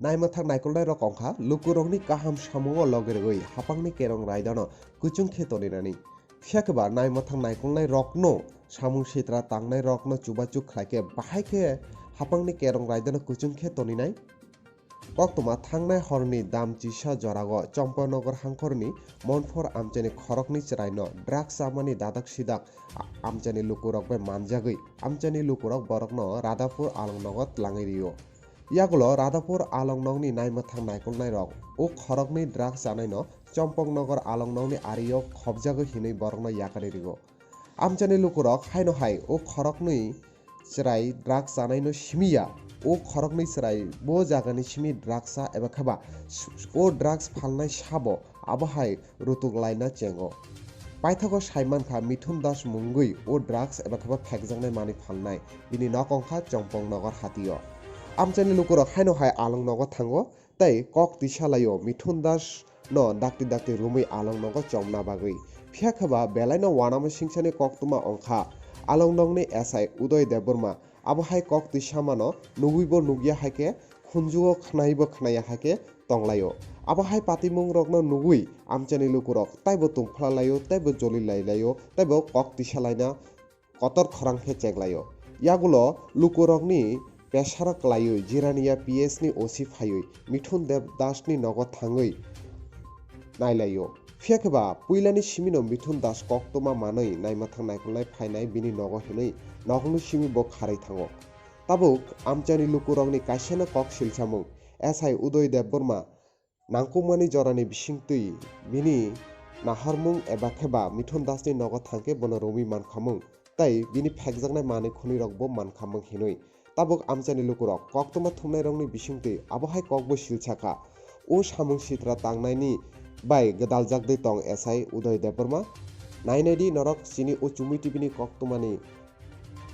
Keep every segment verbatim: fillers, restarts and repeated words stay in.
Naimwthang naikolnai rok wngkha lukurokni kaham samungo logi rwgwi hapangni kerong raidano kuchung khe toninani. Phiya khe ba naimwthang naikolnai rokno samung sitra tangnai rokno chubachu khlai khe bahai khe hapangni kerong raidano kuchung khe toninai. Koktwma thangnai horni dam chisa jorago Chompongnagar hangkhorni Monphor amchaini khoroknwi chwraino drugs chamani dadak sidak a-, amchaini lukurok bai manjagwi amchaini lukurok borokno Radhapur alongnogo tlangwi rio. Yagulo Radhapur alongnokni naimwthang naikolnairok o khoroknwi drugs chanaino Chompongnagar alongnokni ario khobjagwi hinwi borokno yakarwi rio. Amchaini lukurok haino hai o khoroknwi chwrai drugs chanaino simi ya. O khoroknwi chwrai bo jagani simi drugs cha eba khe ba s-, o drugs phalnai sabo abo hai rutuk laina chengo. Paithago sai mankha Mithun Das mungwi o drugs eba khe ba phekjaknai manwi phalnai bini nok wngkha Chompongnagar hatio. Amchaini lukurok haino hai alongnogo thango tei kok tisa laio Mithun Das no dakti dakti romwi alongnogo chomna bagwi. Phiya khe ba belaino uanama singsani koktwma wngkha alongnokni S I Udoy Debbarma. Abo hai kok twi samano nugwibo nukya hai khe, khunjugo khnaibo khnaya hai khe tonglaio. Abo hai patimungrokno nugwi amchaini lukurok taibo tungphla laio, taibo joli lai laio, taibo kok tisa laina kotor khorang khe chek laio. Yagulo lukurokni pesaro klaiwi Jirania P S ni O C phaiwi Mithun Dev Das ni nogo thangwi nailaio. Phiya khe ba puilani simino Mithun Das koktwma manwi naimwthang naikolnai phainai bini nogo hinwi nokni simi bo kharwi thango. Tabuk amchaini lukurokni kaisano kok silsamung S I Udoy Debbarma nangkukmani jorani bisingtwi bini naharmung eba khe ba Mithun Dasni nogo thangkhe bono romwi mankhamung tei bini phekjaknai manwi khwnwirokbo mankhamung hinwi. Tabuk amchaini lukurok koktwma thumnairokni bisingtwi abo hai kokbo silsa kha. O samung sitra tangnaini bai gwdaljak de tong S I Udoy Debbarma. Nainai di norok chini o Chumui T V ni koktwmani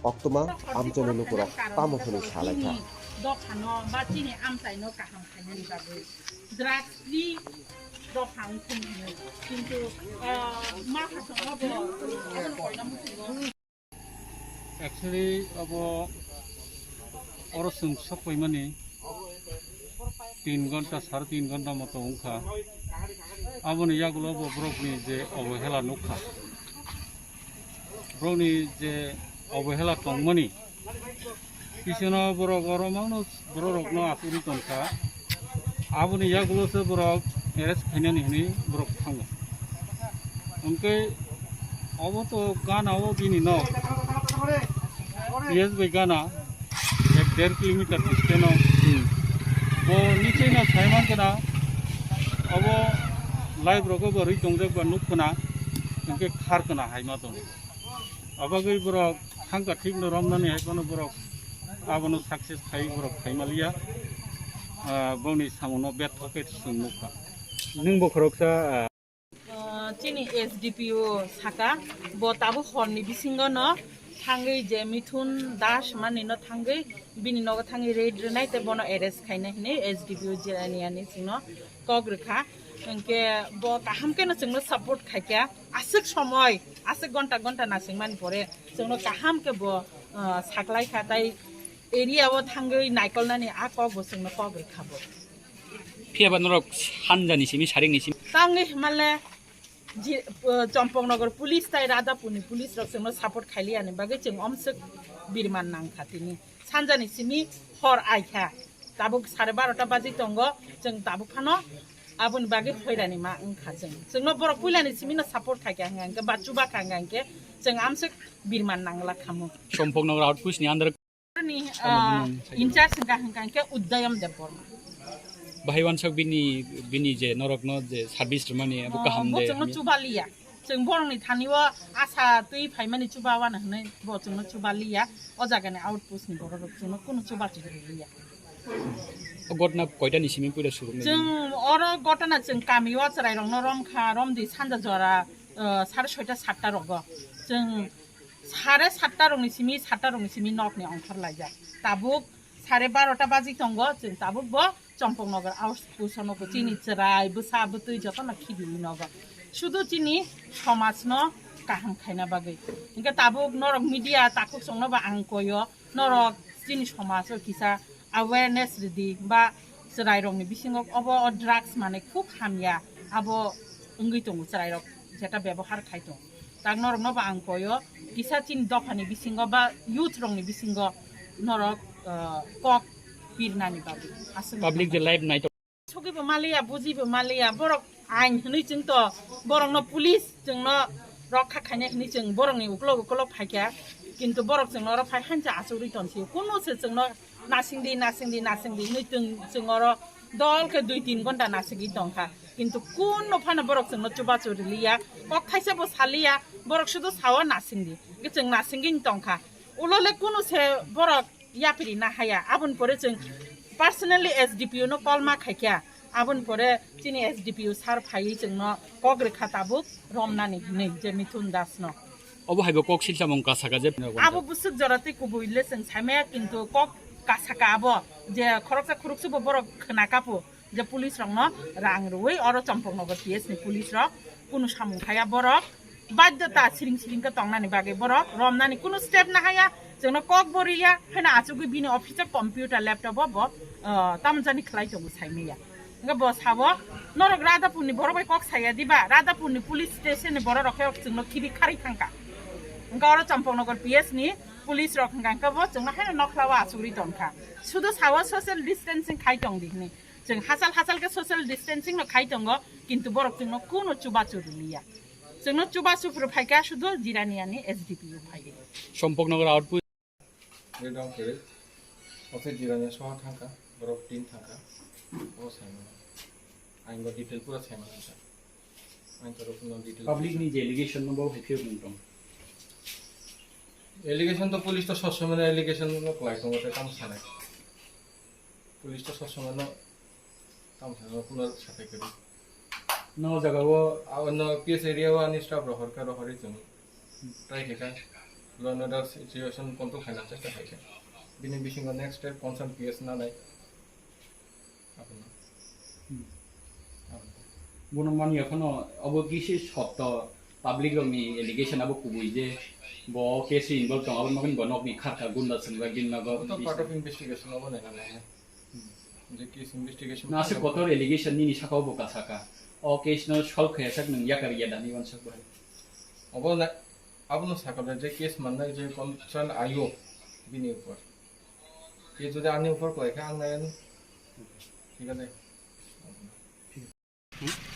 koktwma amchaini lukurok tamo hwnwi sa lai kha. Dophano ba chini amchaino kaham khainani bagwi drugs free dopha wngthung hinwi. Kintu, ah, ma kha songma bo, abono koina muchungo. Actually, abo oro chwng sok paimani tin ghonta, sare tin ghonta moto wngkha. Aboni yagulo bo borokni je obohela nukha. Borokni je obohela tongmani, bisingo borok oro mangno bororokno asugwi tongkha. Aboni yagulo se borok arrest khainani hinwi borok thango. Hwnkhe obo to gana o bini nok, P S bai gana ek der kilometer distance o. Hmm. Bo nichai no sai man kana, obo live rogo bo rwi tongjak ba nuk kana, hwnkhe khar kana hai ma tongo. Abagwi borok thangka thik no romnani hai phano borok abono success khai borok khai maliya. Ah, boni samono betho khe chwng nukha. Nung bo khoroksa, ah, Ah, chini S D P O saka, bo tabuk horni bisingo no thangwi je Mithun Das mani no thangwi bini nogo thangwi raid rwnai tei bono arrest khaina hinwi S D P O Jirania ni chwngno kok rwkha. Hwnkhe bo kaham khe no chwngno support khaikha. Aswk somoi, aswk gonta gonta nasingmani pore chwngno kaham khe bo, ah, saklaikha tei area o thangwi naikolnani a kok bo chwngno kok rwkha bo. Phiya ba norok sanjani simi, saringni simi. Tangwi himale ji-, uh, Chompongnagar police tai Radhapurni police rok chwngno support khailiyani bagwi chwng omswk birman nangkha tini. Sanjani simi hor aikha. Tabuk sare barota baji tongo, chwng tabuk phano aboni bagwi hoirani ma wngkha chwng. Chwngno borok puilani simino support khaikha hwnkha hwnkhe ba chubakha hwnkha hwnkhe chwng amswk birman nangla khamu. Chompongnagar outpost ni under Ni, ah, in charge hwnkha hwnkha hwnkhe Uddayam Debbarma. Bahai wansok bini, bini je norokno je service rwmani abo kaham de. Bo chwngno chuba liya. Chwng borokni thani o asa twi phaimani chuba wano hwnwi bo chwngno chuba liya. O jagani outpost ni borok rok chwngno kunu chuba chwng liya. O gotna koita ni simi puila suruknai? Chwng oro gotna chwng kami o chwrai rokno romkha, romdi sanja jora, ah, sare soita satta rogo. Chwng sare satta rokni simi, satta rokni simi nokni ongkhor laijak. Tabuk sare barota baji tongo, chwng tabuk bo Chompongnagar outpost o nogo. Chini chwrai, bwsa, bwtwi jotono khibiwi nogo. Sudu chini somajno kaham khaina bagwi. Hwnkhe tabuk norok media takhuk chwngno bo ang koyo, norok chini somaj o kisa awareness rwdi ba Chwrairokni bisingo obo o drugs manwi khub hamya, abo wngwi tongo chwrairok jeta bebohar khai tongo. Tak norokno bo ang koyo, kisa chini dophani bisingo ba youth rokni bisingo norok, ah, kok pirnani bagwi aswk Public je live nai Sogwi bo maliya, buji bo maliya, borok ain hwnwi chwng to, borokno police chwngno rokha khainai hwnwi chwng borokni uklok uklok phaikha, kintu borok chwngno oro phai hancha achugwi tongsi, kunu se chwngno nasingdi, nasingdi, nasingdi hwnwi chwng, chwng oro dol khe dui tin ghonta nasingwi tongkha, kintu kunu phano borok chwngno chubachu riliya, kok thaisa bo saliya, borok sudu sao nasingdi, hwnkhe chwng nasingwi tongkha, ulo le kunu se borok yapri na haya. Aboni pore chwng personally S D P O no call ma khaikha. Aboni pore chini S D P O sir phaiwi chwngno kok rwkha tabuk romnani hinwi je Mithun Das no. Obo haibo kok silsa mung kasaka je. Abo busuk jora tei kubui le chwng saimaya, kintu kok kasaka abo je khoroksa khuruksa bo borok khna kapu. Je police rokno rang rwui oro Champaknagar P S ni police rok kunu samung khaya, borok baidhota siring siring khe tongnani bagwi borok romnani kunu step nahaya, chwngno kok bo riya, haino achugwi bini office o computer laptop o bo, ah, tamo jani khlai tongo saimaya. Hwnkhe bo sabo, "Norok Radhapur ni borok bai kok saya diba, Radhapur ni police station ni borok rok khe chwngno khibi kharwi thangkha." Hwnkhe oro Champaknagar P S ni police rok hwnkha hwnkhe bo chwngno haino nokhlao achugwi tongkha. Sudu sao social distancing khai tong di hwnwi. Chwng hachal hachal khe social distancing no khai tongo, kintu borok chwngno kuno chubachu rwliya. Chwngno chubachu phuru phaikha sudu Jiraniani S D P O phaiwi. Champaknagar outpost. Re dong khe, office Jirania soha thangkha, borok tin thangkha, o saimano. Ang bo detail pura saimano sa. Ang toro kuno detail Public ni je allegation no bo hai phiyok nung tong. Allegation to police to sob somoi allegation no kwlai tongo, tei tamo sanai. Police to sob somoi no tamo sanai, kuno sathai kwrwi. No jaga o. A, no P S area o ani staff rohor kha, rohorwi chwng try khe kha, law and order situation control khaina chesta khai kha. Bini bisingo next step concern P S nanai. Abono. Hmm. Abono. Bono mani ekhano obo kisi sotto, public rokni allegation abo kubui je bo case involved tong, abo makin bo nokni kharkha gunda swngjak din nogo. Obo to part of investigation obo nai nai. Hmm. Je case investigation Na se khaijak kotor allegation nini saka obo kasaka. O case no solve khaya sak nung yakar ya dani wansak bai. Obo na, abono sakha je case mannai je concern ayo bini upor. Ke jodi ani upor kwlai kha ang nai ani. Thik ase.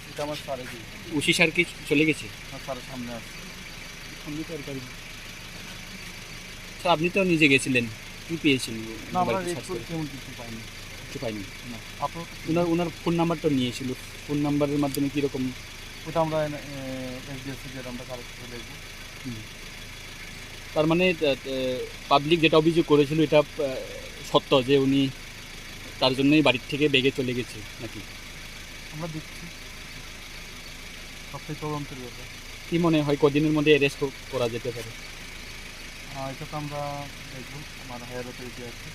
এটা আমার স্যারে দিয়েছে। OC sir কি চলে গেছে? না, স্যারের সামনে আছে। সামনে তো আর গাড়ি নেই। স্যার, আপনি তো নিজে গেছিলেন, কি পেয়েছেন না, আমরা মোবাইল রেড সার্চ করে? করেছি, এমন কিছু পাইনি। কিছু পাইনি? না। আপনার? ওনার, ওনার ফোন নাম্বারটা নিয়েছিল, ফোন নাম্বারের মাধ্যমে কীরকম? ওটা আমরা, এ, এসডিএসসি গেট আমরা কালেক্ট করে দেখবো। হুম। তার মানে, আহ, আহ, পাবলিক যেটা অভিযোগ করেছিল, এটা, আহ, সত্য যে উনি তার জন্যই বাড়ির থেকে বেগে চলে গেছে নাকি? আমরা দেখছি, সবটাই তদন্তের ব্যাপার। কি মনে হয় কদিনের মধ্যে অ্যারেস্ট করা যেতে পারে? আহ, এটা তো আমরা দেখবো, আমার হায়ার অথরিটি আছে।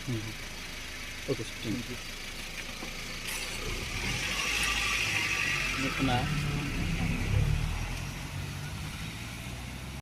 Hmm, hmm. Okay sir, thank you. Thank you. Mukna.